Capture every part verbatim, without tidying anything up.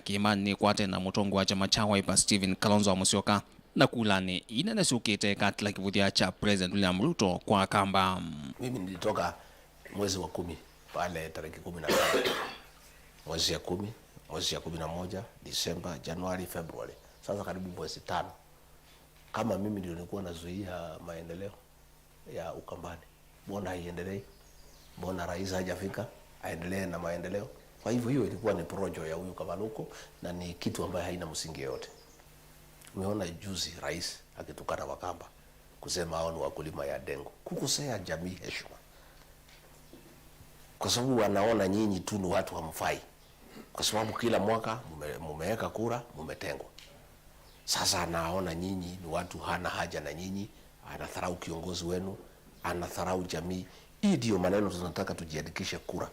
kĩĩmanĩ nĩkwate na mũtongoi wa kyama kya Wiper Stephen Kalonzo Musyoka, na kulanĩ ii nene syũkĩte ĩkatĩla kĩvũthya kya President William Ruto kwa Kamba. Mimi nilitoka mwezi wa kumi pale tarehe kumi na tano. Mwezi ya kumi, mwezi ya kumi na moja, December, January, February. Sasa karibu mwezi tano. Kama mimi ndio nilikuwa nazuia maendeleo ya Ukambani, mbona haiendelei? Mbona rais hajafika aendelee na maendeleo? Kwa hivyo hiyo ilikuwa ni porojo ya huyu Kavaluko na ni kitu ambayo haina msingi yoyote. Umeona juzi rais akitukana Wakamba, kusema hao ni wakulima ya dengu. Kukosea jamii heshima. Kwa sababu wanaona nyinyi tu ni watu hamfai. Kwa sababu kila mwaka mume-, mumeweka kura, mumetengwa. Sasa anaona nyinyi ni watu hana haja na nyinyi, anadharau kiongozi wenu, anadharau jamii. Hii ndio maneno tunataka tujiandikishe kura.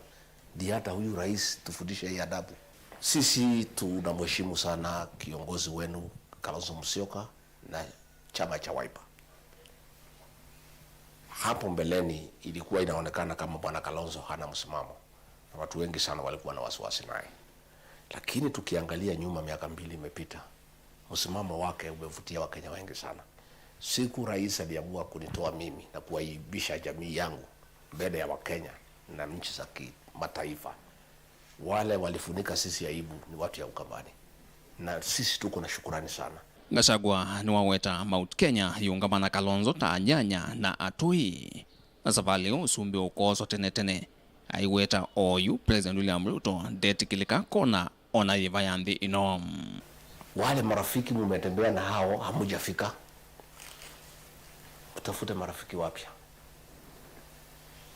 Ndio hata huyu rais tufundishe hii adabu. Sisi tunamheshimu sana kiongozi wenu Kalonzo Musyoka na chama cha Wiper. Hapo mbeleni ilikuwa inaonekana kama Bwana Kalonzo hana msimamo, na watu wengi sana walikuwa na wasiwasi naye. Lakini tukiangalia nyuma, miaka mbili imepita, msimamo wake umevutia Wakenya wengi sana. Siku rais aliamua kunitoa mimi na kuaibisha jamii yangu mbele ya Wakenya na nchi za kimataifa, wale walifunika sisi aibu ni watu ya Ukambani, na sisi tuko na shukurani sana. Gachagua nĩwaweta Mount Kenya yĩũngama na Kalonzo ta anyanya na atũi. Na savalĩ ĩyo ũsumbĩ ũkooswa tene tene aiweta oyu President William Ruto ndetĩkĩlĩka kona ona yĩva ya nthĩ ĩno. Wale marafiki mumetembea na hao hamujafika, utafute marafiki wapya.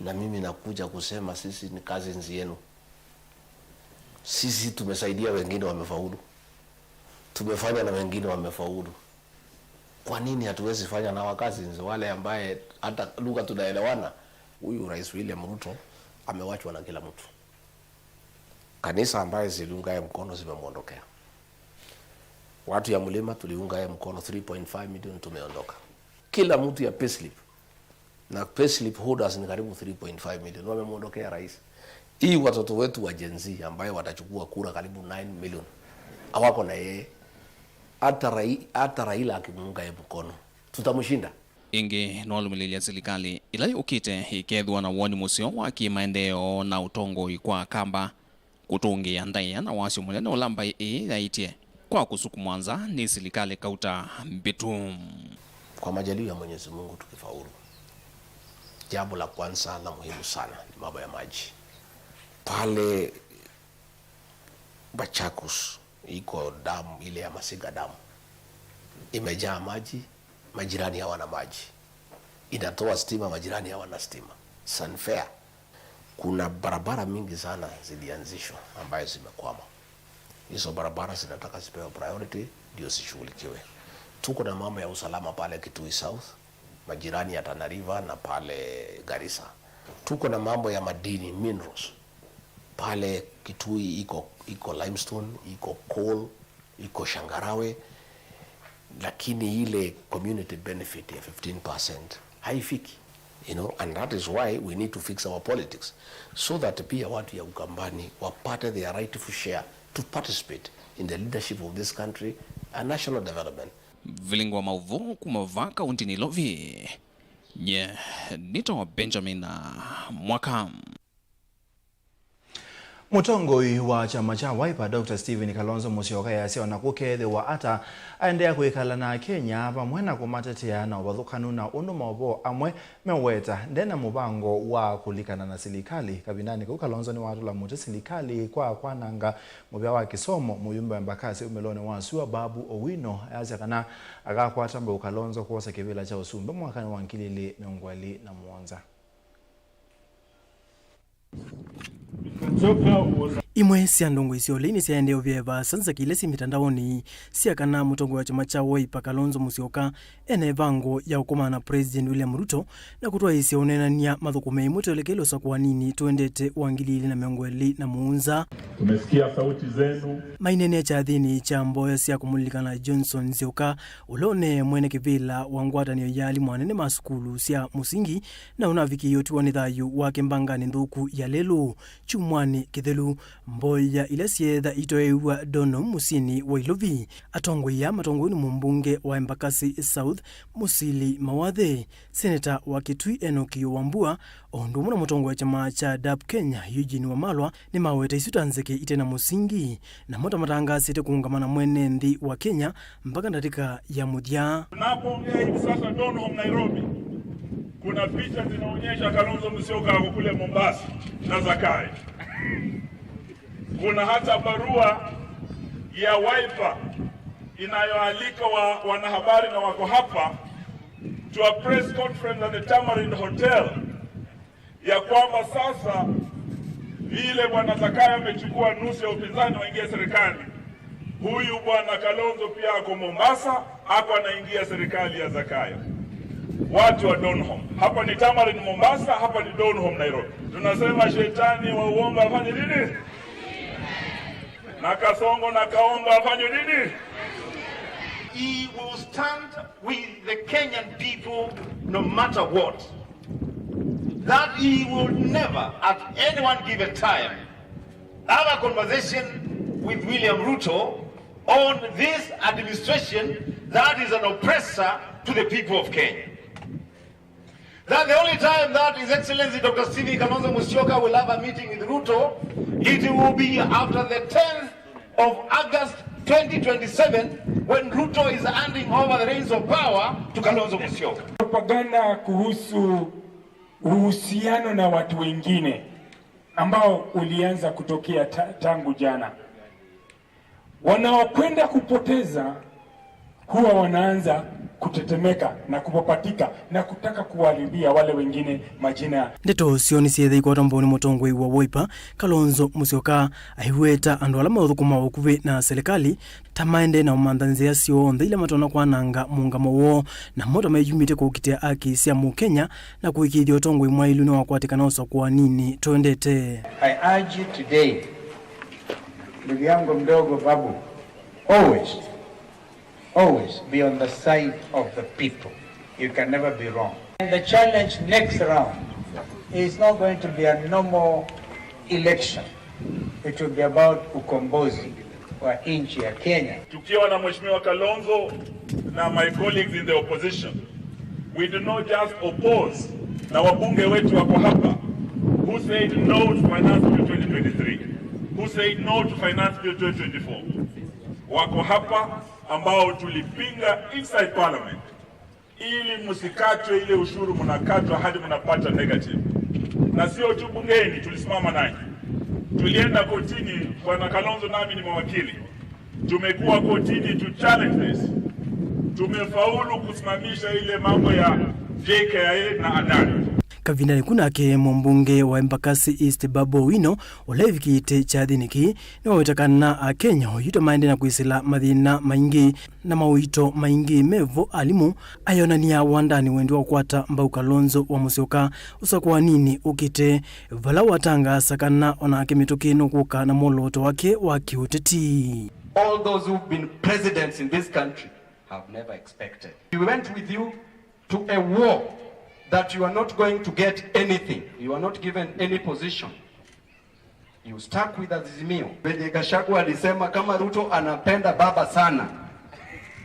Na mimi nakuja kusema sisi ni cousins yenu. Sisi tumesaidia wengine wamefaulu, tumefanya na wengine wamefaulu. Kwa nini hatuwezi fanya na our cousins wale ambaye hata lugha tunaelewana? Huyu Rais William Ruto amewachwa na kila mtu. Kanisa ambaye ziliunga yeye mkono zimemwondokea. Watu ya Mlima tuliunga yeye mkono three point five million, tumeondoka. Kila mtu ya payslip, na payslip holders ni karibu three point five million, wamemwondokea rais. Hii watoto wetu wa Gen Z ambaye watachukua kura karibu nine million, hawako na yeye. Hata Rai-, hata Raila akimuunga yeye mkono, tutamshinda. Ĩngĩ, nĩwalũmĩlĩlya silikalĩ ĩla yũkĩte ĩkethĩwa na woni mũseo wa kĩmaendeeo na ũtongoi kwa Kamba, kũtũngĩĩa ndaĩa na wasyo mũnene ũla mbaĩ ĩĩ yaĩtye kwa kũsukumwa nza nĩ silikalĩ kauta mbĩtu. Kwa majaliwa ya Mwenyezi Mungu tukifaulu, jambo la kwanza la muhimu sana ni mambo ya maji. Pale Machakos iko damu ile ya Masiga damu, imejaa maji, majirani hawana maji. Inatoa stima, majirani hawana stima. It's unfair. Kuna barabara mingi sana zilianzishwa ambayo zimekwama. Hizo barabara zinataka zipewe priority ndio zishughulikiwe. Tuko na mambo ya usalama pale Kitui South, majirani ya Tana River na pale Garissa. Tuko na mambo ya madini, minerals. Pale Kitui iko, iko limestone, iko coal, iko changarawe, lakini ile community benefit ya fifteen percent haifiki. You know, and that is why we need to fix our politics, so that pia watu ya Ukambani wapate their rightful share to participate in the leadership of this country and national development. Vilingi wa maũvoo kuma vaa kaũntĩnĩ Nairobi, nye nĩtawa Benjamin Mwaka. Mũtongoi wa kyama kya Wiper, Doctor Stephen Kalonzo Musyoka easya ona kũkeethĩwa ata, aendeea kwĩkala na Akenya vamwe na kũmatetea na ũvathũkanu na ũndũ maũvoo amwe meũweta nde na mũvango wa kũlikana na silikalĩ. Kavindanĩ kau, Kalonzo nĩwatũla mũtĩ silikalĩ kwa kwananga mũvĩa wa kĩsomo. Mũyumbe wa Embakasi umĩlonĩ wa sua, Babu Owino, easya kana akakwata mbau Kalonzo kwosa kĩvĩla kya ũsumbĩ mwakanĩ wa ngili ilĩ mĩongo ĩlĩ na mũonza. Imwe sya ndongoi sya ũlei nĩsyaendee ũvyae vaasa nzaki ila syĩ mitandaonĩ sya kana mũtongoi wa kyama kya Wiper Kalonzo Musyoka ena ĩvango ya ũkomana na President William Ruto na kũtwaĩĩsya ũneenany'a mathũkũme ĩmwe twelekele ũsakũaninĩ tũendete wa ngili ilĩ na mĩongo ĩlĩ na mũonza. Tumesikia sauti zenu. Maineenea kyathĩnĩ kya mboya sya kũmũlilikana Johnson Nzioka, ũla ũnee mwene kĩvĩla wa ngwatanĩo ya alimũ anene ma sukulu sya mũsingi, na ũnavikĩie ũtiwa nĩ thayũ wake mbanganĩ nthũku ya lelũ. Kyumwanĩ nĩ kĩthelu. Mboya ila syeetha itoeew'a Donholm mũsyĩnĩ wa Ilovi, atongoi aa matongoew'e nĩ mũmbunge wa Embakasi South, Mũsili Mawathe, seneta wa Kitui Enoki Wambua, o ũndũ ũmwe na mũtongoi wa kyama kya dap Kenya, Eugene Wamalwa, nĩmaweta isu ta nzeke ite na mũsingi, namo ta matangaasĩte kũũngama na mwene nthĩ wa Kenya mpaka ndatĩka ya mũthya. Tunapoongea hivi sasa, Donholm, Nairobi, kuna picha zinaonyesha Kalonzo Musyoka ako kule Mombasa na Zakayo. Kuna hata barua ya Wiper inayoalika wa, wanahabari na wako hapa to a press conference at the Tamarind Hotel, ya kwamba sasa vile bwana Zakayo amechukua nusu ya upinzani waingia serikali, huyu bwana Kalonzo pia ako Mombasa, ako anaingia serikali ya Zakayo. Watu wa Donholm, hapa ni Tamarind Mombasa, hapa ni Donholm Nairobi. Tunasema shetani wa uongo afanye nini? Na Kasongo na Kaongo afanye nini? He will stand with the Kenyan people no matter what. That he will never at anyone given time have a conversation with William Ruto on this administration that is an oppressor to the people of Kenya. That the only time that His Excellency Doctor Stephen Kalonzo Musyoka will have a meeting with Ruto, it will be after the tenth of August twenty twenty-seven, when Ruto is handing over the reins of power to Kalonzo Musyoka. Propaganda kuhusu uhusiano na watu wengine ambao ulianza kutokea ta-, tangu jana. Wanaokwenda kupoteza huwa wanaanza kutetemeka na kupapatika na kutaka kuwaharibia wale wengine majina. Ndeto syo nĩsyeethĩwa ikwatambawa nĩ mũtongoi wa Wiper, Kalonzo Musyoka, aiweta andũ ala maũthũkũma ũkuvĩ na silikalĩ ta maendee na ũmantha nzĩa syonthe ila matonya kwananga mũũngamo woo, namo ta meyumĩtye kũkitĩa aki sya Mũkenya na kũĩkĩĩthya ũtongoi mwaĩlu nĩwakwatĩkana ũsakũaninĩ twendete. I urge you today, ndugu yangu mdogo Babu, always, always be on the side of the people. You can never be wrong. And the challenge next round is not going to be a normal election. It will be about ukombozi wa nchi ya Kenya. Tukiwa na Mheshimiwa Kalonzo na my colleagues in the opposition, we do not just oppose, na wabunge wetu wako hapa, who said no to Finance Bill twenty twenty-three, who said no to Finance Bill twenty twenty-four. Wako hapa ambao tulipinga inside parliament, ili msikatwe ile ushuru mnakatwa hadi mnapata negative. Na sio tu bungeni tulisimama nanyi. Tulienda kotini, Bwana Kalonzo nami ni mawakili. Tumekuwa kotini to challenge this. Tumefaulu kusimamisha ile mambo ya J K I A na Adani. Kavindanĩ ku nake mũmbunge wa Embakasi East Babu Owino, ũla evikĩte kyathĩnĩ kĩĩ, nĩwaweta kana Akenya oyu ta maendee na kwĩsĩla mathĩna maingĩ na maũito maingĩ mevo alimũ, ayonany'a wandani wendi wa kũkwata mbau Kalonzo wa Musyoka ũsakũaninĩ ũkĩte, vala watangaasa kana onake mĩtũkĩ nũkũka na mwolooto wake wa kĩũteti. All those who've been presidents in this country have never expected. We went with you to a war that you are not going to get anything. You are not given any position. You stuck with Azimio. Venye Gachagua alisema kama Ruto anapenda baba sana,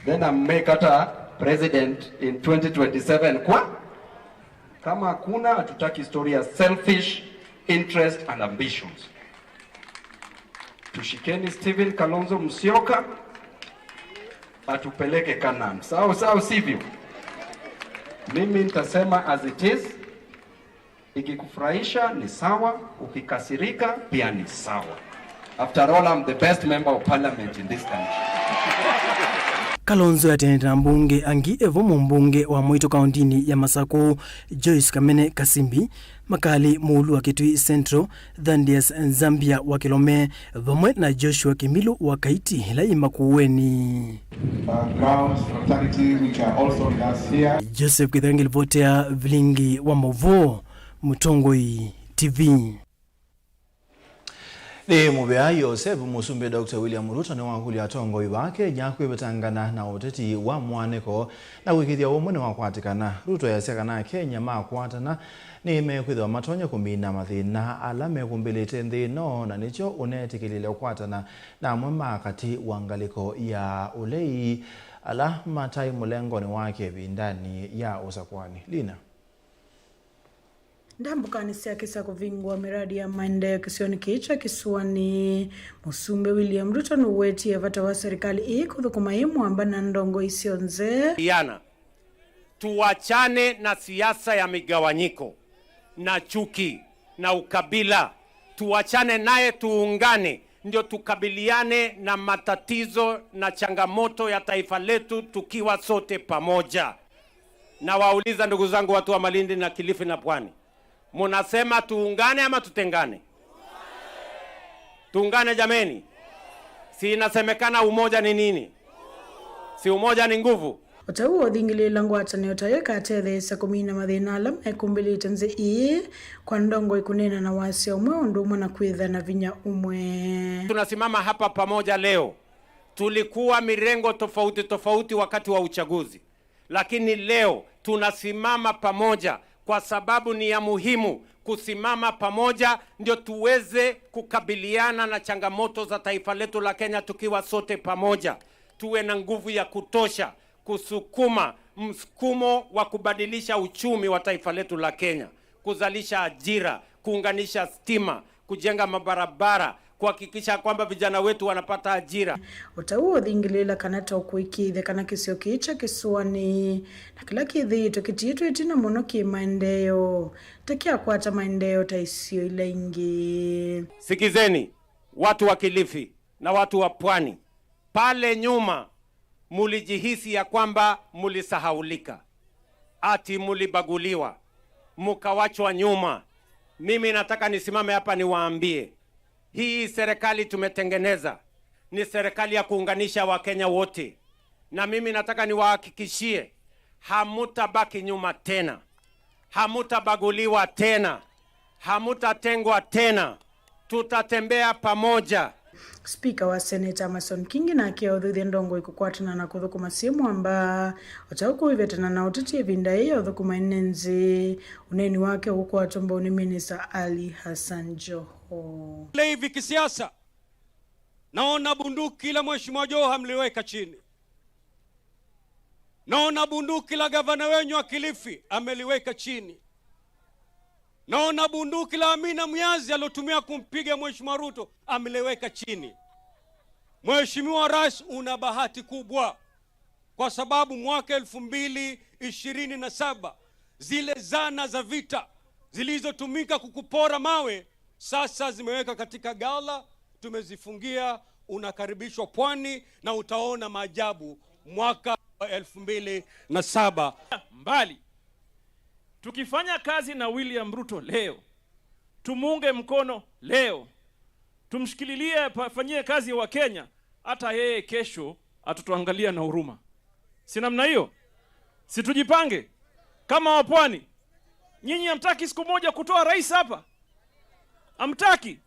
then amemake hata president in twenty twenty-seven. Kwa kama hakuna, hatutaki story ya selfish interest and ambitions. Tushikeni Stephen Kalonzo Musyoka, atupeleke Canaan. Sawa, sawa, sivyo? Mimi nitasema as it is. Ikikufurahisha ni sawa, ukikasirika pia ni sawa. After all, I'm the best member of parliament in this country. Kalonzo atenete na mbunge angĩ, evo mũmbunge wa Mwitũ kaũntĩnĩ ya Masakũ, Joyce Kamene Kasimbi, Makali Mũulu wa Kitui Central, Thandius Nzambia wa Kĩlome, vamwe na Joshua Kĩmilũ wa Kaiti, ĩla yĩ Makueni. Backgrounds, fraternity, which are also with us here. Joseph Kĩtheka ngĩlivotea vilingi wa mauvoo, Mũtongoi T V. Nĩ mũvea Yoseph Mũsumbĩ, Doctor William Ruto nĩwakũlya atongoi va Kenya kwĩvetangana na ũteti wa mũaanĩko na kũĩkĩĩthya ũmwe nĩwakwatĩkana. Ruto easya kana Akenya makwatana nĩmekwĩthĩwa matonya kũmina mathĩna ala mekũmbĩlĩte nthĩ ĩno, na nĩkyo ũneetĩkĩlile kũkwatana na amwe ma katĩ wa ngalĩko ya ũlei ala mataĩ mũlengonĩ wake ĩvindanĩ ya ũsakũani. Lina. Ndambũkanĩ syake sya kũvingũa mĩradi ya maendeeo kĩsionĩ kĩĩ kya kĩsũanĩ, Mũsumbĩ William Ruto nũwetie vata wa serikali ĩĩ kũthũkũma ĩ mwamba na ndongoi syonthe. Yana, tuachane na siasa ya migawanyiko na chuki na ukabila. Tuachane naye, tuungane, ndio tukabiliane na matatizo na changamoto ya taifa letu tukiwa sote pamoja. Nawauliza ndugu zangu, watu wa Malindi na Kilifi na Pwani, munasema tuungane ama tutengane? Tuungane jameni. Si inasemekana umoja ni nini? Si umoja ni nguvu? O ta ũu ũthingĩlĩĩla ngwatanĩo ta ĩyo ĩkatetheesya kũmina mathĩna ala mekũmbĩlĩte nthĩ ĩĩ kwa ndongoi kũneena na wasya ũmwe ũndũ ũmwe na kwĩtha na vinya ũmwe. Tunasimama hapa pamoja leo. Tulikuwa mirengo tofauti tofauti wakati wa uchaguzi. Lakini leo tunasimama pamoja kwa sababu ni ya muhimu kusimama pamoja, ndio tuweze kukabiliana na changamoto za taifa letu la Kenya tukiwa sote pamoja. Tuwe na nguvu ya kutosha kusukuma msukumo wa kubadilisha uchumi wa taifa letu la Kenya, kuzalisha ajira, kuunganisha stima, kujenga mabarabara, kuhakikisha kwamba vijana wetu wanapata ajira. O ta ũu ũthingĩlĩĩla kana ta ũkũĩkĩĩthya kana kĩsio kĩĩ kya kĩsũanĩ na kĩla kĩthĩĩtwe kĩtiĩtwe ĩtina mũno kĩ maendeeo ta kyakwata maendeeo ta isio ila ingĩ. Sikizeni, watu wa Kilifi na watu wa Pwani, pale nyuma mulijihisi ya kwamba mulisahaulika, ati mulibaguliwa, mukawachwa nyuma. Mimi nataka nisimame hapa niwaambie, hii serikali tumetengeneza ni serikali ya kuunganisha Wakenya wote, na mimi nataka niwahakikishie, hamutabaki nyuma tena, hamutabaguliwa tena, hamutatengwa tena. Tutatembea pamoja. Spika wa Senate Amason Kingi nake aũthũthya ndongoi kũkwatana na kũthũkũma syĩ mwamba, o ta ũkũĩvetana na ũteti ĩvinda ĩĩ ya ũthũkũma ene nthĩ. Ũneeni wake ũkwatwa mbau nĩ Minista Ali Hassan Joho. Levi kisiasa, naona bunduki la Mheshimiwa Joho amliweka chini. Naona bunduki la gavana wenyu wa Kilifi ameliweka chini. Naona bunduki la Amina Myazi alotumia kumpiga Mheshimiwa Ruto ameliweka chini. Mheshimiwa Rais, una bahati kubwa kwa sababu mwaka elfu mbili ishirini na saba zile zana za vita zilizotumika kukupora mawe sasa zimeweka katika gala, tumezifungia, unakaribishwa Pwani na utaona maajabu mwaka wa elfu mbili na saba. Mbali. Tukifanya kazi na William Ruto leo, tumuunge mkono leo, tumshikililie, pa-, fanyie kazi wa Kenya, hata yeye kesho atatuangalia na huruma. Si namna hiyo? Si tujipange kama wa Pwani? Nyinyi hamtaki siku moja kutoa rais hapa? Hamtaki?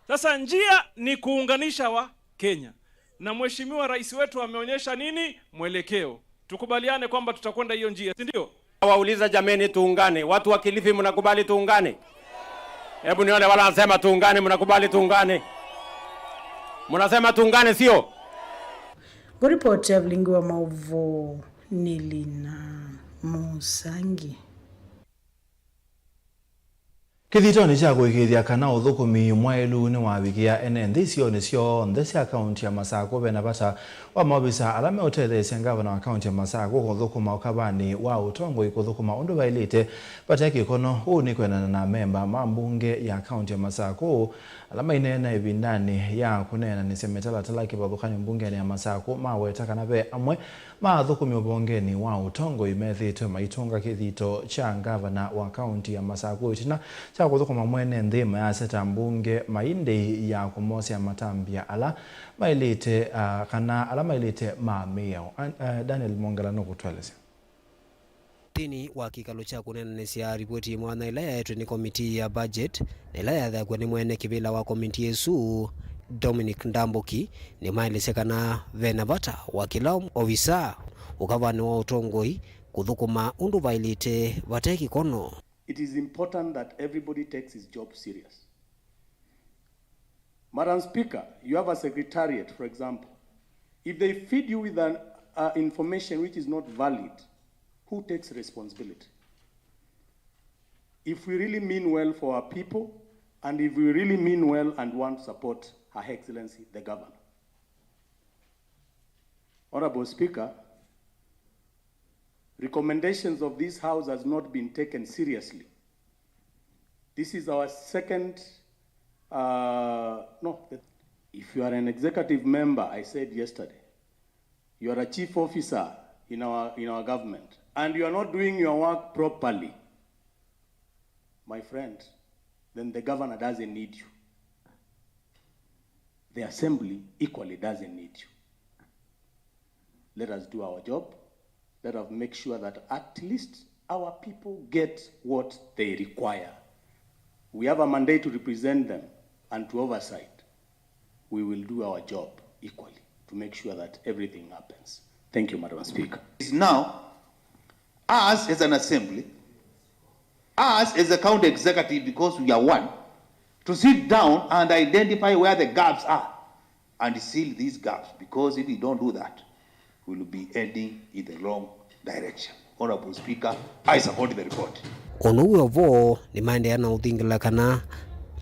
Sasa njia ni kuunganisha wa Kenya. Na Mheshimiwa Rais wetu ameonyesha nini? Mwelekeo. Tukubaliane kwamba tutakwenda hiyo njia, si ndio? Wauliza jameni, tuungane. Watu wa Kilifi, mnakubali tuungane? Hebu nione wala wanasema tuungane, mnakubali tuungane? Mnasema tuungane, sio? Ngũripoti ya vilingi wa maũvoo nĩ Lina Mũsangi. Kĩthitonĩ kya kũĩkĩĩthya kana ũthũkũmi mwaĩlu nĩwavikĩa ene nthĩ isionĩ syonthe sya kaunti ya Masakũ, ve na vata wa maovisa ala meũtetheesya ngavana wa kaunti ya Masakũ kũthũkũma ũkavanĩ wa ũtongoi kũthũkũma ũndũ vaĩlĩte vate kĩkono. Ũũ nĩ kwendana na amemba ma mbunge ya kaunti ya Masakũ ala maineena ĩvindanĩ ya kũneenanĩsya mĩtalatala kĩvathũkany'o mbungenĩ ya Masakũ, maweta kana ve amwe ma athũkũmi ũvongenĩ wa ũtongoi methĩĩtwe maitũnga kĩthito kya ngavana wa kaunti ya Masakũ ĩtina kya kũthũkũma mwene nthĩ mayasya ta mbunge maindĩ ya kũmosea matambya ala maĩlĩte, ah, kana ala maĩlĩte ma mĩao. An-, ah, Daniel Mongela nũkũtũelesya. Nthĩnĩ wa kĩkalo kya kũneenanĩsya ripoti ya mwanya ĩla yaetwe nĩ komitii ya budget na ĩla yathaw'a nĩ mwene kĩvĩla wa komitii ĩsu, Dominic Ndambuki, nĩmaelesya kana ve na vata wa kĩla ovisaa ũkavanĩ wa ũtongoi kũthũkũma ũndũ vaĩlĩte vate kĩkono. It is important that everybody takes his job serious. Madam Speaker, you have a secretariat, for example. If they feed you with an, uh, information which is not valid, who takes responsibility? If we really mean well for our people, and if we really mean well and want to support Her Excellency the Governor. Honorable Speaker, recommendations of this House has not been taken seriously. This is our second, uh, no, the, if you are an executive member, I said yesterday, you are a chief officer in our, in our government, and you are not doing your work properly, my friend, then the governor doesn't need you. The assembly equally doesn't need you. Let us do our job. Let us make sure that at least our people get what they require. We have a mandate to represent them and to oversight. We will do our job equally to make sure that everything happens. Thank you, Madam Speaker. Is now us as an assembly, us as a county executive, because we are one, to sit down and identify where the gaps are and seal these gaps, because if we don't do that, we will be heading in the wrong direction. Honorable Speaker, I support the report. Ũndũ wĩ o vo, nĩmaendeea na ũthingĩla kana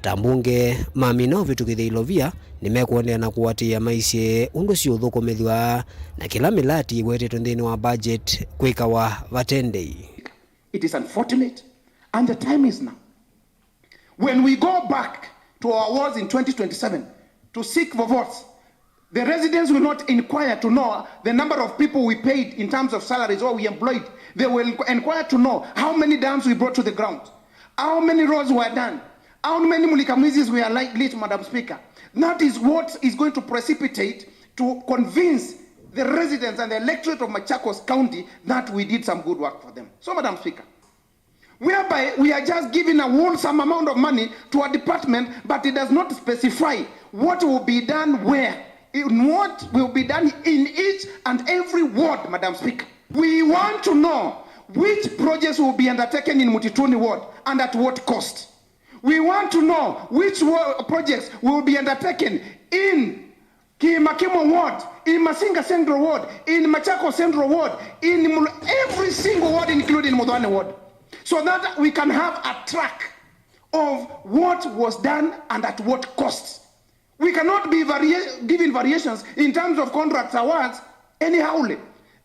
ta mbunge mamina ũvĩtũkĩthya ilovia, nĩmekũendeea na kũatĩĩa maisye ũndũ siũthũkũmĩthw'a na kĩla mĩlati ĩwetetwe nthĩnĩ wa budget kwĩkawa vate ndei. It is unfortunate, and the time is now. When we go back to our wards in twenty twenty-seven to seek for votes, the residents will not inquire to know the number of people we paid in terms of salaries or we employed. They will inqu-, inquire to know how many dams we brought to the ground, how many roads were done, how many mulika mwizis were li-, lit, Madam Speaker. That is what is going to precipitate to convince the residents and the electorate of Machakos County that we did some good work for them. So, Madam Speaker, whereby we are just giving a wholesome amount of money to a department, but it does not specify what will be done where, in what will be done in each and every ward, Madam Speaker. We want to know which projects will be undertaken in Mutituni ward and at what cost. We want to know which wa-, projects will be undertaken in Kiima Kimwe ward, in Masinga Central ward, in Machakos Central ward, in Mul-, every single ward, including Muthoani ward, so that we can have a track of what was done and at what costs. We cannot be varia-, giving variations in terms of contracts awards anyhowly.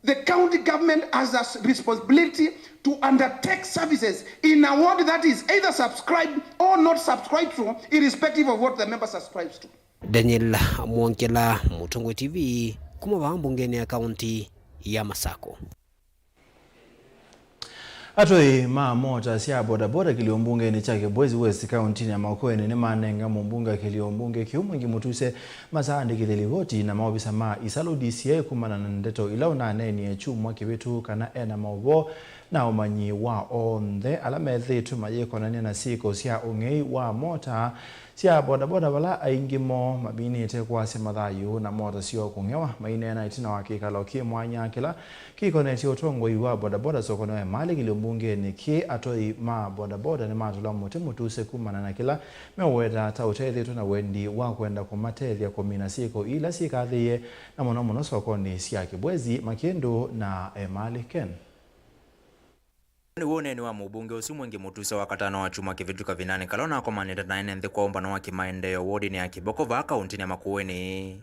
The county government has a s-, responsibility to undertake services in a ward that is either subscribed or not subscribed to, irrespective of what the member subscribes to. Daniel Mwongela, Mũtongoi T V, kuma vaa mbungenĩ ya kaunti ya Masako. Atwai ma mota sya bodaboda kĩlio mbungenĩ kya Kibwezi West kauntinĩ ya Makueni nĩmanenga mũmbunge wa kĩlio mbunge kĩu Mwengi Mutuse masaandĩkĩthye livoti na maovisa ma isalu D C I kumana na ndeto ila ũnaneenie kyumwa kĩvĩtu kana ena maũvoo na ũmanyi wa onthe ala methĩĩtwe mayĩkonany'a na syĩko sya ũng'ei wa mota sya bodaboda, vala aingĩ moo maminĩte kwasya mathayũ na mota syoo kũng'ewa. Maineena ĩtina wa kĩkalo kĩ mwanya kĩla kĩkonetye ũtongoi wa bodaboda soko nĩwe malĩkĩlyo mbungenĩ kĩ, atwai ma bodaboda nĩmatũla mũtĩ mũtuse kumana na kĩla meũweta ta ũtethĩtwe na wendi wa kwenda kũmatethya kũmina syĩko ila syĩkathĩĩe, na mũno mũno sokonĩ sya Kibwezi, Makĩndũ na Emali. Ken. Nĩw'o ũneeni wa mũmbunge ũsu Mwengi Mutuse wakatano wa kyumwa kĩvĩtu kavindanĩ kala ũnakomanĩte na ene nthĩ kwa ũmbano wa kĩmaendeeo wodinĩ ya Kĩboko vaa kauntinĩ ya Makueni,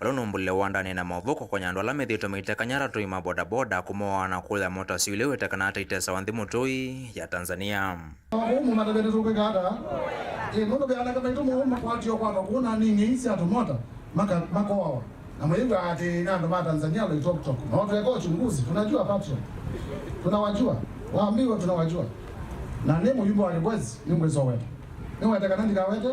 vala ũnũmbũlile wandanĩ na maũvoo kũkonya andũ ala methĩĩtwe maitekany'a ta atwai ma bodaboda, kũmoaa na kũya mota syoo ila iwete kana ta itesawa nthĩ mũtũi ya Tanzania. Ũmwe matavete tũkwĩka ata? Ĩ, nũndũ ve anake maitũ moo makwatio kwatwa kũu na nini sya tũmota, maka-, makoawa. Na mwĩw'a atĩ nĩ andũ ma Tanzania Loitoktok. No tweka uchunguzi, tunajua pattern. Tunawajua. Waambiwa tunawajua. Na nĩ mũyumbe wa Kibwezi, nĩ ngwĩsoweta. Nĩwete kana ndikawete?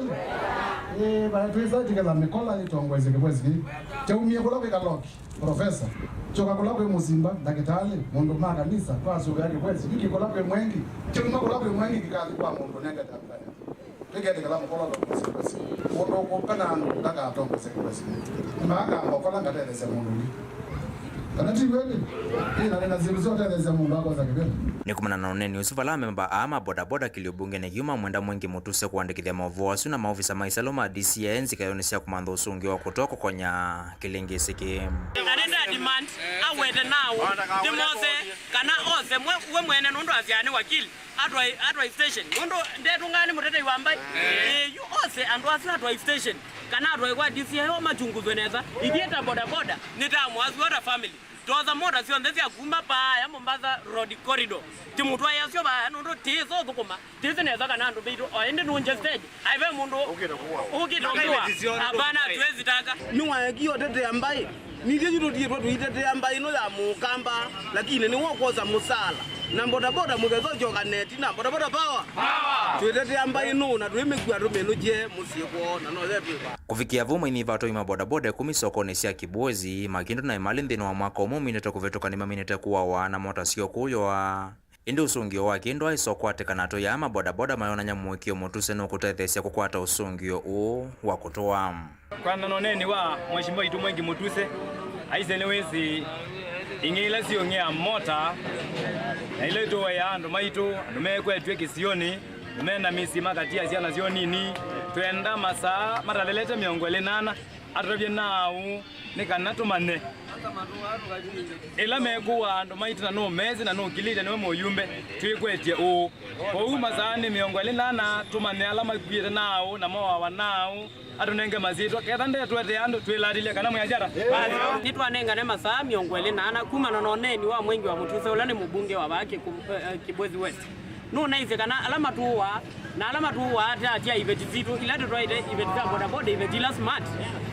Ĩĩ, vae twĩsa tiketha mĩkola ĩtongoesye kĩvwesi kĩĩ. Kyaumie kũla kwĩ Kaloki, profesa. Kyoka kũla kwĩ Mũsimba, ndakĩtalĩ, mũndũ ma kanisa, twasũvĩa kĩvwesi. Yu kĩ kũla kwĩ Mwengi, kyauma kũla kwĩ Mwengi kĩkathi kwa mũndũ nengete African. Tũketĩkĩla mũkola ũtongoesye kĩvwesi. Mũndũ ũkũka na andũ ndakatongoesye kĩvwesi. Nĩmaakamba ũkola ngatetheesya mũndũ ũngĩ. Kana ti w'o ĩndĩ? Ĩĩ, na nĩ na syĩndũ sya ũtetheesya mũndũ akosa kĩveti. Nĩ kumana na ũneeni ũsu, vala amemba aa ma bodaboda kĩlio mbungenĩ kĩu mamwenda Mwengi Mũtuse kũandĩkĩthya maũvoo asu na maovisa ma isalũ ma D C I A nzikayonĩ sya kũmantha ũsũngĩo wa kũtwa kũkonya kĩlĩngĩsĩ kĩĩ. Na nĩ nda demand awete nao ndĩmose kana ose mwe, we mwene nũndũ asyaa nĩ wakili. Atwai, atwai station. Nũndũ ndetũngaa nĩ mũtetei wa mbaĩ. Ĩĩ, yu ose andũ asu atwai station. Kana atwai kwa D C I A o machunguzwe nesa. Ithyĩ ta bodaboda, nĩ ta mwasu ta family. Twosa mota syonthe sya kuma paaya Mombasa Road Corridor. Timũtwaĩasyo vaaya nũndũ tĩĩsa ũthũkũma. Tĩsĩ nesa kana andũ maitũ, o ĩndĩ nũngye stage. Ai, ve mũndũ ũkĩte ũkĩwa. Hapana, hatuwezi taka. Nĩwaekie ũtetea mbaĩ. Nithyĩ yu tũtiĩtwe tũitetea mbaĩ ĩno ya Mũkamba, lakini nĩwe ũkwosa mũsala. Na bodaboda mũthesya ũkyoka neti na bodaboda power. Power! Twĩtetea mbaĩ ĩno na twĩmĩkua tũmĩnũkye mũsyĩ kwoo na no yetwĩva. Kũvikĩa vau, mainyiva atwai ma bodaboda ĩkũmi sokonĩ sya Kibwezi, makĩndũ na ĩmalĩ nthĩnĩ wa mwaka ũmwe ũminĩte kũvĩtũka nĩmaminĩte kũawa na mota syoo kũyũa. Ĩndĩ ũsũngĩo wa kĩndũ aĩsa ũkwatĩkana atwai aa ma bodaboda mayonany'a mũĩkĩĩo mũtuse nũkũtetheesya kũkwata ũsũngĩo ũũ wa kũtũa. Kwanza na ũneeni wa Mheshimiwa waitũ Mwengi Mũtuse, aisye nĩwĩsĩ ing'ei ila siũng'ea mota na ila itũaĩa andũ maitũ, andũ mekwetw'e kĩsionĩ, andũ mena mĩsyĩ makatia syana syoo nini, twenda masaa matalelete mĩongo ĩlĩ na ana, atũtavye naaũ nĩ kana tũmanye ĩla mekũaa andũ maitũ na nũmesĩ na nũkilĩte nĩwe mũyumbe twĩkwetye ũũ. Kwoou masaa nĩ mĩongo ĩlĩ na ana, tũmanye ala makuĩte naaũ na moawa naaũ, atũnenge masyĩtwa, ketha ndetũetee andũ twĩlatĩlye kana mwĩasyata. Nĩtwanengane masaa mĩongo ĩlĩ na ana kumana na ũneeni wa Mwengi wa Mũtuse ũla nĩ mũmbunge wa vaa Kĩkũ-, eh, eh, Kibwezi West. Nũnaisye kana ala matũaa na ala matũaa ta atia iveti sitũ ila tũtwaĩte iveti sya bodaboda, iveti ila smart,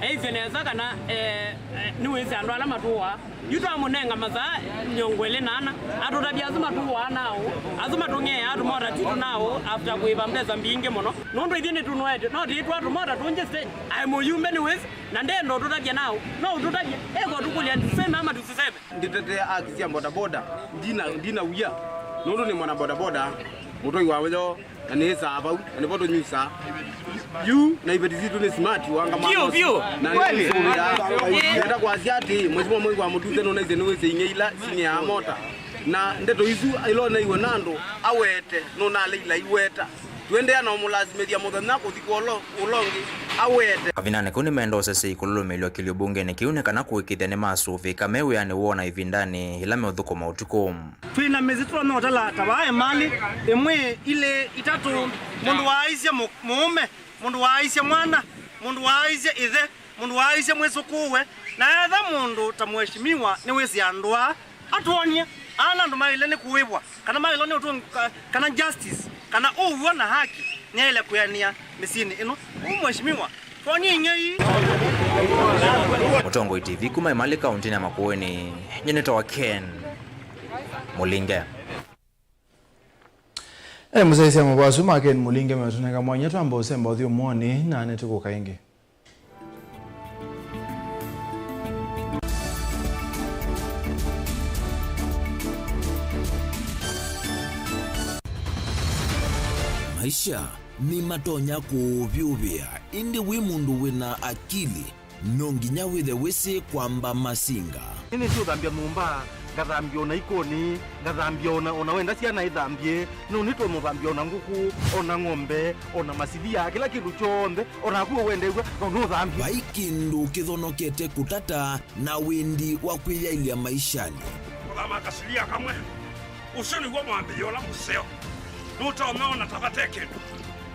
eisye nesa kana, eh, eh, nĩwĩsĩ andũ ala matũaa. Yu twamũnenga masaa mĩongo ĩlĩ na ana, atũtavye asu matũaa naaũ, asu matũng'eaa tũmota twitũ naaũ after kũĩva mbesa mbingĩ mũno. Nũndũ ithyĩ nĩtũnoetwe, no tĩtwaa tũmota tũngĩ stage. Aĩ mũyumbe nĩwĩsĩ, na ndenda ũtũtavye naaũ, no ũtũtavye, eko tũkũlya, tuseme ama tusiseme? Nditetea haki sya bodaboda, ndina, ndina wia, nũndũ nĩ mwana bodaboda, mũtoi wa wĩoo, na nĩĩsaa vau, na nĩvo tũnyusaa. Yu, na iveti sitũ nĩ smart, wanga. Vyũ, vyũ. Na kweli. Nĩtũsũvĩaa. Nenda kwasya atĩ, Mheshimiwa Mwengi wa Mũtuse nũnaisye nĩwĩsĩ ing'ei ila sing'eaa mota. Na ndeto isu ila ũneiwe na andũ, awete, nũnaleile aiweta. Tũendeea na ũmũlasimĩthya mũthenya kũthi kwa ũla ũngĩ awete. Kavindanĩ kau nĩmenda ũsesei kũlũlũmĩĩlw'a kĩlio mbungenĩ kĩu nĩ kana kũĩkĩĩthya nĩmasũvĩĩka me wĩanĩ woo na ĩvindanĩ yĩla meũthũkũma ũtukũ. Twĩ na mĩsyĩ tũtonya ũtala ta vaa ĩmalĩ, ĩmwe, ilĩ, itatũ, mũndũ waaisye mũ-, mũũme, mũndũ waaisye mwana, mũndũ waaisye ĩthe, mũndũ waaisye mwĩsũkũũwe, na etha mũndũ ta mũeshimiwa nĩwĩsĩ andũ aa, atwony'e, ala andũ maĩle nĩ kũĩvwa, kana maĩlwa nĩ ũtũngĩo, ka-, kana justice, kana ũw'o na haki, nĩaĩle kwĩanĩa mĩsyĩnĩ ĩno. Ũu, Mheshimiwa, twony'e ing'ei. Mũtongoi T V kuma Emali kaũntĩnĩ ya Makueni, nyie nĩtawa Ken Mũlinge. E, mũsyaĩĩsya mavoo asu ma Ken Mũlinge meũtũnenga mwanya twamba ũsemba ũthyũmũonĩ, na nĩtũkũka ĩngĩ. Maisha nĩmatonya kũũvyũvĩa, ĩndĩ wĩ mũndũ wĩ na akili, no nginya wĩthe wĩsĩ kwamba masinga. Nĩnĩsĩ ũthambya nyũmba, ngathambya o na ikoni, ngathambya o na, o na wenda syana ithambye, no nĩtonya ũthambya o na ngũkũ, o na ng'ombe, o na masilia, kĩla kĩndũ kyonthe, o naku ũwendeew'a, no nũthambye. Vai kĩndũ kĩthonokete kũtata na wĩndi wa kwĩyaĩlya maishanĩ. Kũthama kasilia kamwe, ũsu nĩw'o mwambĩĩo ũla mũseo. Nũtonya ona ta vate kĩndũ.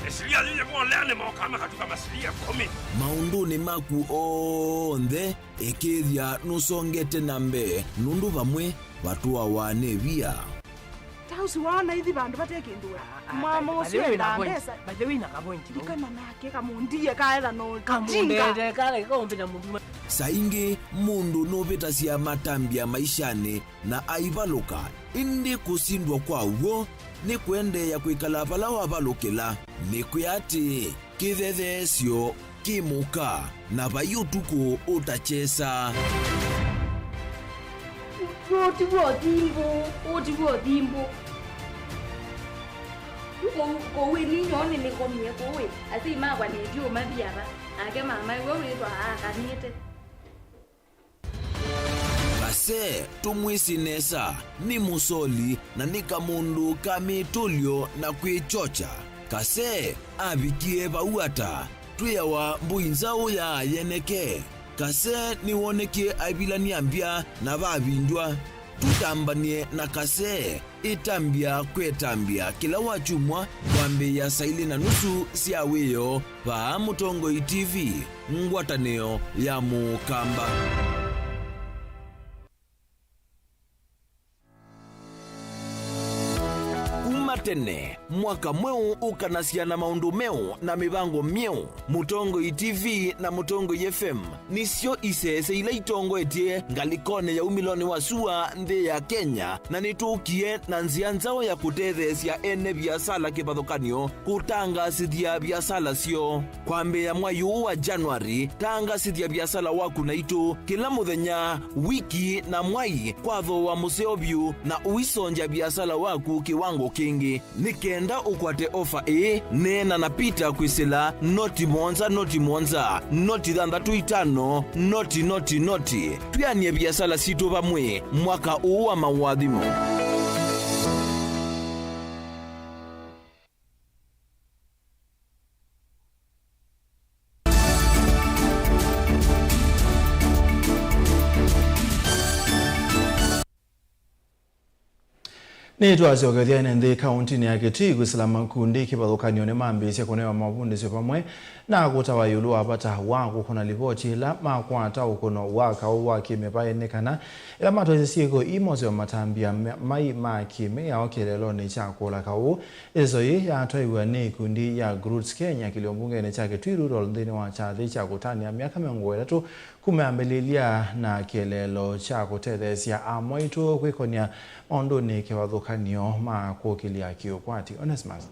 Ĩsilia yĩyĩ molea nĩmokaa makatuka masilia ĩkũmi. Maũndũnĩ maku onthe, ĩkĩĩthya nũsongete na mbee, nũndũ vamwe vatũawa nĩ via. Ta ũsu waona ithi vandũ vate kĩndũ we. Ah, ah, mwama by the ũsu way, endaa na point, mbesa. By the way, na ka point. Ndikana nake kamũndie kaetha no kamũndete kala kaumbĩna mũthuma. Saa ingĩ mũndũ nũvĩtasya matambya maishanĩ na aivalũka, ĩndĩ kũsindwa kwa w'o nĩ kũendeea kwĩkala vala wavalũkĩla. Nĩkwĩa atĩĩ, kĩthetheesyo kĩ mũka, na vai ũtukũ ũtakyesa. Ũũ tiw'o thimbũ, ũũ tiw'o thimbũ. Kũu, kũu ĩninyoo nĩnĩkomie kũu ĩ, asyai makwa nĩndiũmathi ava, nake mama ĩwe wĩthwa aakanĩte. Kase, tũmwĩsĩ nesa, nĩ mũsoli na nĩ kamũndũ ka mĩtũlyo na kwĩkyokya. Kase avikie vau ata? Twĩawa mbũi nzaũ ya yeneke. Kase nĩwonekie aivilany'a mbya na vavindw'a. Tũtambany'e na Kase, ĩtambya kwa ĩtambya kĩla wakyumwa kwambĩĩa saa ilĩ na nusu sya wĩoo vaa Mũtongoi T V, ngwatanĩo ya Mũkamba. Kuma tene, mwaka mweũ ũkanasya na maũndũ meũ na mĩvango myeũ. Mũtongoi T V na Mũtongoi F M nĩsyo isese ila itongoetye ngalĩkonĩ ya umĩlonĩ wa sua nthĩ ya Kenya, na nĩtũkie na nzĩa nzaũ ya kũtetheesya ene viasala kĩvathũkany'o kũtangaasĩthya viasala syoo. Kwambĩĩa mwai ũũ wa January, tangaasĩthya viasala waku naitũ kĩla mũthenya, wiki, na mwai kwa thooa mũseo vyũ, na ũisongya viasala waku kĩwango kĩngĩ. Nĩ kenda ũkwate ofa ĩĩ, neena na Peter kwĩsĩla noti mũonza, noti mũonza, noti thanthatũ itano, noti, noti, noti. Twĩanĩe viasala sitũ vamwe mwaka ũũ wa maũathimo. Nĩtwasyokethya ene nthĩ kaũntinĩ ya Kitui kwĩsĩla makundi kĩvathũkany'o nĩmambĩĩsye kũnewa mavundĩsyo vamwe na kũtawa ĩũlũ wa vata wa kũkũna livoti ĩla makwata ũkũno wa kaũ wa kĩmĩvaĩ, nĩ kana ĩla matwaisye syĩko ii moseo matambya ma-, mai ma kĩmĩao kĩeleelonĩ kya kũla kaũ. Ĩseso yĩĩ yatwaiw'a nĩ ikundi ya Groots Kenya kĩlio mbungenĩ kya Kitui Rural nthĩnĩ wa kyathĩ kya kũtanĩa myaka mĩongo ĩtatũ kuma yambĩlĩlya na kĩeleelo kya kũtetheesya amwaitũ kwĩkonya maũndũnĩ kĩvathũkany'o ma kũkĩlya kĩũkwati. Onesmus.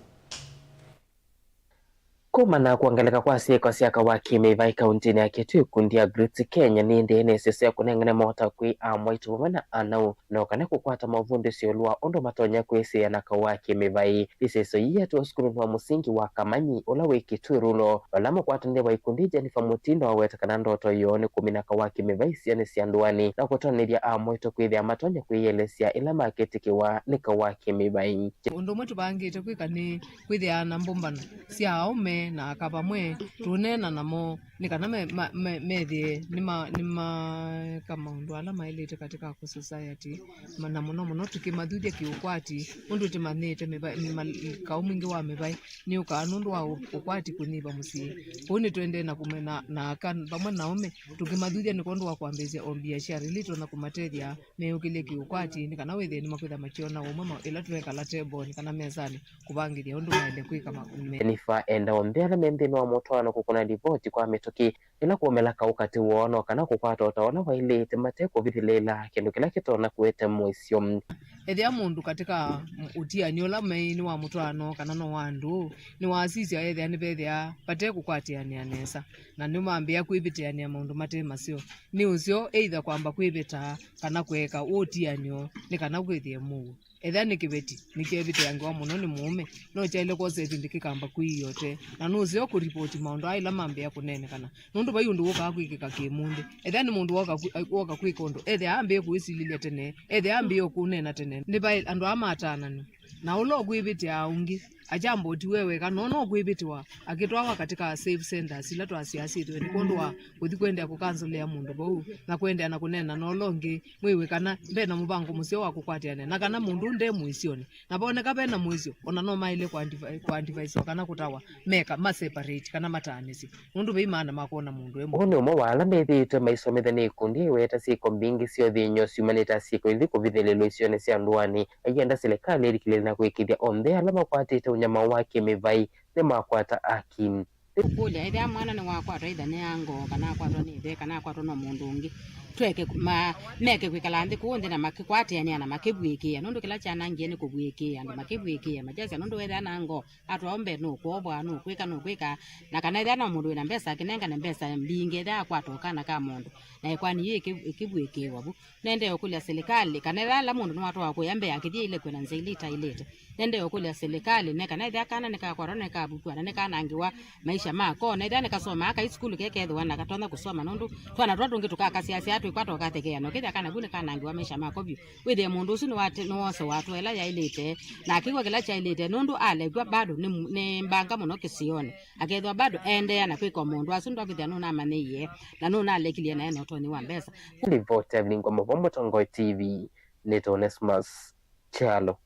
Kumana na kwongeleka kwa syĩko sya kaũ wa kĩmĩvaĩ kaũntinĩ ya Kitui, ikundi ya Groots Kenya nĩendeee na ĩseso ya kũnengane mota kwĩ amwaitũ vamwe na anau, no kana kũkwata mavundĩsyo ĩũlũ wa ũndũ matonya kwĩsĩĩa na kaũ wa kĩmĩvaĩ. Ĩseso yĩĩ yĩatĩwe sukulunĩ wa mũsingi wa Kamanyi, ũla wĩ Kitui Rural, vala mũkwatanĩlya wa ikundi Jennifer Mutindo aweta kana ndoto yoo nĩ kũmina kaũ wa kĩmĩvaĩ isionĩ sya ndũanĩ na kũtonethya amwaitũ kwĩthĩa matonya kwĩyĩelesya ĩla makĩtĩkĩwa nĩ kaũ wa kĩmĩvaĩ. Ũndũ ũmwe tũvangĩte kwĩka nĩ kwĩthĩaa na mbũmbano sya aũme na aka vamwe, tũneena namo nĩ kana me-, ma-, me-, methĩe nĩma-, nĩmaeka maũndũ ala maĩlĩte katika kũ society, ma-, na mũno mũno tũkĩmathuthya kĩũkwati, nũndũ tũmanyĩte mĩva-, ma-, kaũ mwingĩ wa mĩvaĩ nĩũkaa nũndũ wa ũ-, ũkwati kũnyiva mũsyĩ. Kwoou nĩtũendee na kũmena na aka vamwe na aũme, tũkĩmathuthya nĩ kwondũ wa kwambĩĩsya o mbiasyara ila itonya kũmatethya meyũkĩlye kĩũkwati, nĩ kana wĩthĩe nĩmakwĩtha makyona ũmwe ma-, ĩla tũrekala table nĩ kana mesanĩ kũvangĩthya ũndũ maĩle kwĩka ma-, me- Jennifer enda onthe ala me nthĩnĩ wa mũtwaano kũkũna livoti kwa mĩtũkĩ ĩla kũũmela kaũ katĩ woo, no kana kũkwata o ta ũla waĩlĩte mate kũvithĩlĩĩla kĩndũ kĩla kĩtonya kũete mũisyo. Ethĩa mũndũ katika m-, ũtiani ũla meĩ nĩ wa mũtwaano kana no wa andũ, nĩwasisya ethĩa nĩvethĩa vate kũkwatĩanĩa nesa, na nĩmambĩĩa kwĩvĩtĩanĩa maũndũ mate maseo. Nĩ ũseo either kwamba kwĩvĩta kana kũeka ũtianĩo nĩ kana kwĩthĩe mũuo. Ethĩa nĩ kĩveti nĩkyevĩtĩangĩwa mũno nĩ mũũme, no kyaĩle kwosa ĩvinda kĩkamba kwĩiote, na nũseo kũripoti maũndũ aa ĩla mambĩĩa kũneenekana, nũndũ vai ũndũ wũkaa kwĩkĩka kĩmũnthĩ. Ethĩa nĩ mũndũ woka kwĩ-, woka kwĩka ũndũ, ethĩa ambĩĩe kũĩsilĩlya tene, ethĩa ambĩĩe kũũneena tene, nĩ vai andũ aa mataananw'a. Na ũla ũkwĩvĩtĩaa ũngĩ, akyamba ũtiwe weka, no no kwĩvĩtĩwa akĩtwawa katika safe centers ila twasyaa syĩthĩwe nĩ kwondũ wa kũthi kũendeea kũkanzũlĩa mũndũ vau, na kũendeea na kũneena na ũla ũngĩ, mwĩw'e kana ve na mũvango mũseo wa kũkwatĩanĩa, na kana mũndũ ũũ nde mũisyonĩ. Na voneka ve na mũisyo, o na no maĩle kũandiva-, kũandivaiswa kana kũtawa, meka, ma separate, kana mataanĩsye. Nũndũ vai maana ma kwona mũndũ e mũka. Ũũ nĩ ũmwe wa ala methĩĩtwe maisomethya nĩ ikundi ĩweta syĩko mbingĩ sya ũthĩny'o syumanĩte na syĩko ithi kũvithĩlĩlwa isionĩ sya ndũanĩ. Aienda silikalĩ ĩlikĩlĩle na kũĩkĩĩthya onthe ala makwatĩte ũnyamao wa kĩmĩvaĩ nĩmakwata aki. Kũkũlya, ethĩa mwana nĩwakwatwa either nĩ ango, kana akwatwa nĩ ĩthe, kana akwatwa no mũndũ ũngĩ, tweke ma, meke kwĩkala nthĩ kũu nthĩ na makĩkwatĩanĩa na makĩvw'ĩkĩĩa, nũndũ kĩla kyanangie nĩ kũvw'ĩkĩĩa andũ, makĩvw'ĩkĩĩa, makyasya nũndũ wethĩa na ango, atwawa mbee nũkwovwa, nũkwĩka, nũkwĩka, na kana ethĩa no mũndũ wĩna mbesa, akĩnengane mbesa mbingĩ, ethĩa akwata o kana ka mũndũ, na ĩkoani yĩĩ ĩkĩ-, ĩkĩvw'ĩkĩĩwa vu. Nendee ũkũlya silikalĩ kana ethĩa ala mũndũ nĩwatwawa kũya mbee akĩthi aile kwĩna nzĩa ila itaĩlĩte. Nendee ũkũlya silikalĩ ne kana ethĩa kana nĩkakwatwa na nĩkavukwa na nĩkanangĩwa maisha mako, na ethĩa nĩkasomaa kai sukulu kekethĩwa na katonya kũsoma, nũndũ twana tũla tũngĩ tũkakasyaasya twĩkwata ũkathekeea, na ũkethĩa kana vu nĩkanangĩwa maisha mako vyũ. Wĩthĩe mũndũ ũsu nĩwate-, nĩwosewa hatua ĩla yaĩlĩte, na akĩw'a kĩla kyaĩlĩte, nũndũ alekw'a bado nĩ, nĩ mbanga mũno kĩsionĩ. Akethĩwa bado endeea na kwĩka o maũndũ asu, ndwakwĩthĩa nũnamanyĩie na nũnalekilye na ena ũtonyi wa mbesa. Livoti ya Vilingwa Mavo, Mũtongoi T V, nĩ Onesmus Kyalo.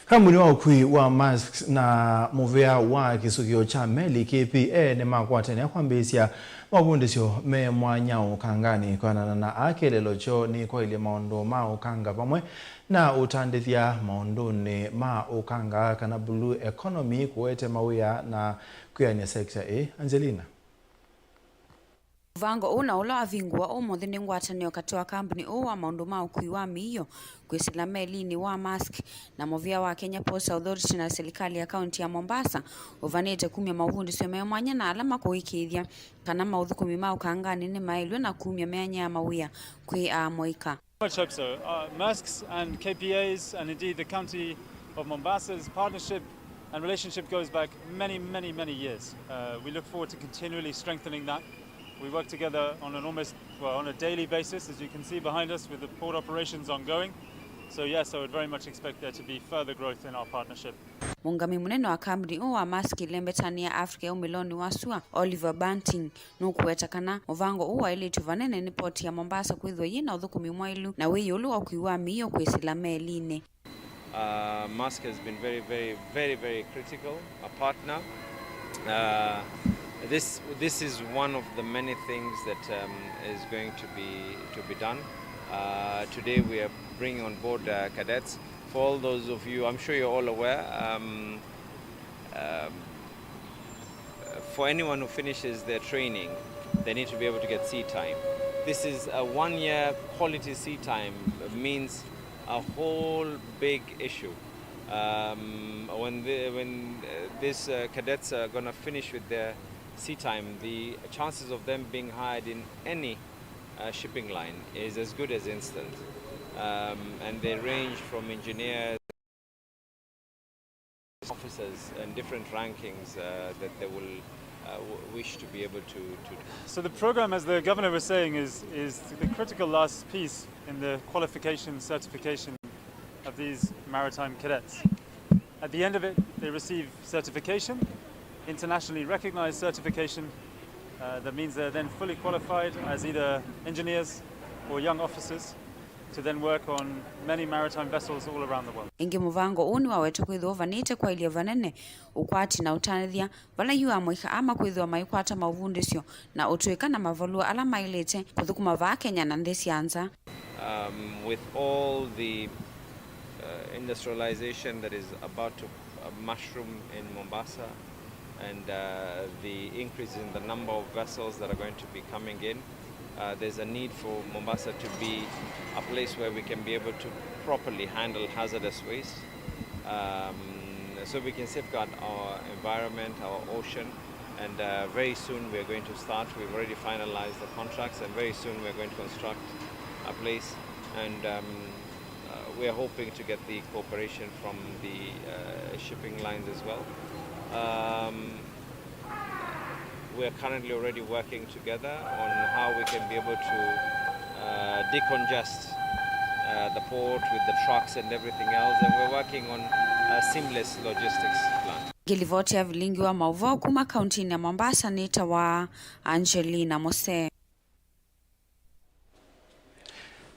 Kambuni wa ũkui wa Maersk na mũvĩa wa kĩsukĩo kya meli K P A nĩmakwatanĩa kwambĩĩsya mavundĩsyo me mwanya ũkanganĩ. Kwĩanana na aa, kĩeleelo kyoo nĩ kwaĩlya maũndũ ma ũkanga vamwe na ũtandĩthya maũndũnĩ ma ũkanga kana blue economy, kũete mawĩa na kwĩanĩa sekta ĩĩ. Angelina. Mũvango ũũ na ũla wavingũwa ũmũnthĩ nĩ ngwatanĩo katĩ wa kambuni ũũ wa maũndũ ma ũkui wa mĩio kwĩsĩla melinĩ wa Maersk na mũvĩa wa Kenya Ports Authority na silikalĩ ya kaunti ya Mombasa, ũvanĩte kumya mavundĩsyo me mwanya na ala makũĩkĩĩthya kana maũthũkũmi ma ũkanganĩ nĩmaĩlw'e na kumya myanya ya mawĩa kwĩ amũika. Much hope so. Uh, Maersk's and K P A's, and indeed the County of Mombasa's partnership and relationship goes back many, many, many years. Uh, we look forward to continually strengthening that. We work together on an almost, well, on a daily basis, as you can see behind us, with the port operations ongoing. So yes, I would very much expect there to be further growth in our partnership. Mũũngamĩi mũnene wa kambuni ũũ wa Maersk ĩlembetanĩ ya Africa ya umĩlonĩ wa sua, Oliver Banting, nũkũweta kana mũvango ũũ waĩlĩtw'e vanene nĩ poti ya Mombasa kwĩthĩwa yĩ na ũthũkũmi mwaĩlu na wĩ ĩũlũ wa ũkui wa mĩio kwĩsĩla melinĩ. Uh, Maersk has been very, very, very, very critical, a partner. Uh, this, this is one of the many things that, um, is going to be, to be done. Uh, today we are bringing on board, uh, cadets. For all those of you, I'm sure you're all aware, um, um, for anyone who finishes their training, they need to be able to get sea time. This is a one-year quality sea time, means a whole big issue. Um, when the, when, uh, these, uh, cadets are gonna finish with their sea time, the chances of them being hired in any, uh, shipping line is as good as instant. Um, and they range from engineers, officers, and different rankings, uh, that they will, uh, w-, wish to be able to, to. So the program, as the governor was saying, is, is the critical last piece in the qualification certification of these maritime cadets. At the end of it, they receive certification, internationally recognized certification, uh, that means they're then fully qualified as either engineers or young officers to then work on many maritime vessels all around the world. Ĩngĩ, mũvango ũũ nĩwawetwe kwĩthĩwa ũvanĩte kwaĩlya vanene ũkwati na ũtanĩthya vala yu amũika aa makwĩthĩwa maikwata maũvundĩsyo na ũtũĩka na mavalũa ala maĩlĩte kũthũkũma vaa Kenya na nthĩ sya nza. Um, with all the, uh, industrialization that is about to, uh, mushroom in Mombasa, and, uh, the increase in the number of vessels that are going to be coming in, uh, there's a need for Mombasa to be a place where we can be able to properly handle hazardous waste, um, so we can safeguard our environment, our ocean. And, uh, very soon we are going to start. We've already finalized the contracts, and very soon we are going to construct a place. And, um, uh, we are hoping to get the cooperation from the, uh, shipping lines as well. Um, we are currently already working together on how we can be able to, uh, decongest, uh, the port with the trucks and everything else. And we're working on a seamless logistics plan. Ĩngĩ, livoti ya vilingi wa maũvoo kuma kauntinĩ ya Mombasa nĩtawa Angelina Mose.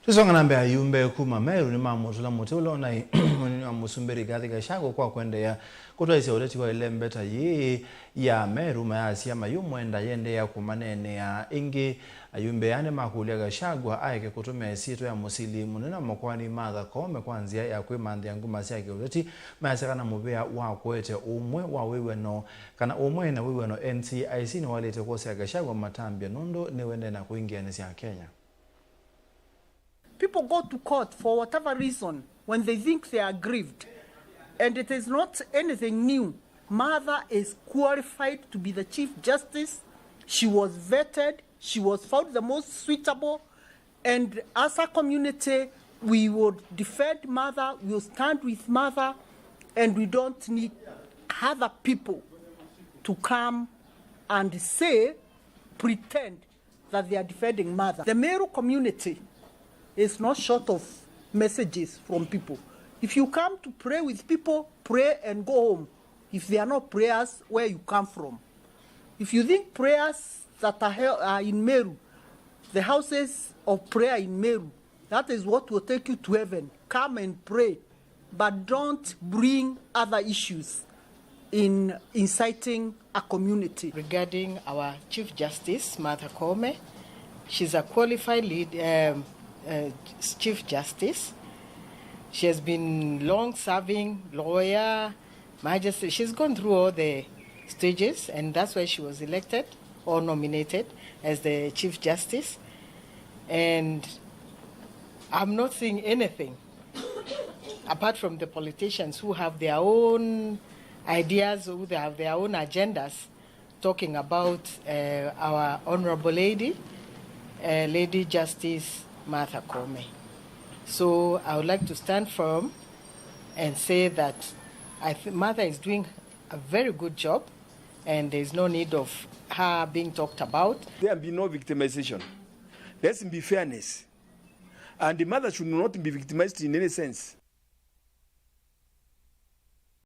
Tũsonga na mbee, ayumbe kuma Meru nĩmamũtũla mũtĩ ũla ũnaĩ Mũnini wa Mũsumbĩ Rigathi Gachagua kwa kũendeea kũtwaĩsya ũteti wa ĩlembeta yĩĩ ya Meru mayasya mayũmwenda yĩendeea kũmaneenea. Ĩngĩ, ayumbe aa nĩmakũlya Gachagua aeke kũtũmĩa ĩsyĩtwa ya mũsili mũnene wa makoani Martha Koome kwa nzĩa ya kwĩmanthĩa nguma sya kĩũteti, mayasya kana mũvĩa wa kũete ũmwe wa wĩw'ano, kana ũmwe na wĩw'ano N C I C nĩwaĩlĩte kwosea Gachagua matambya nũndũ nĩwendee na kũingĩanĩsya Akenya. People go to court for whatever reason when they think they are aggrieved. And it is not anything new. Martha is qualified to be the Chief Justice. She was vetted. She was found the most suitable. And as a community, we would defend Martha, we will stand with Martha, and we don't need other people to come and say, pretend that they are defending Martha. The Meru community is not short of messages from people. If you come to pray with people, pray and go home. If there are no prayers, where you come from? If you think prayers that are, hel- are in Meru, the houses of prayer in Meru, that is what will take you to heaven. Come and pray, but don't bring other issues in inciting a community. Regarding our Chief Justice, Martha Koome, she's a qualified lead, um, uh, Chief Justice. She has been long serving lawyer, magistrate. She's gone through all the stages, and that's why she was elected or nominated as the Chief Justice. And I'm not seeing anything apart from the politicians who have their own ideas, who they have their own agendas, talking about uh, our honorable lady, uh, Lady Justice Martha Koome. So I would like to stand firm and say that I th- Martha is doing a very good job, and there is no need of her being talked about. There be no victimization. Let's be fairness. And the mother should not be victimized in any sense.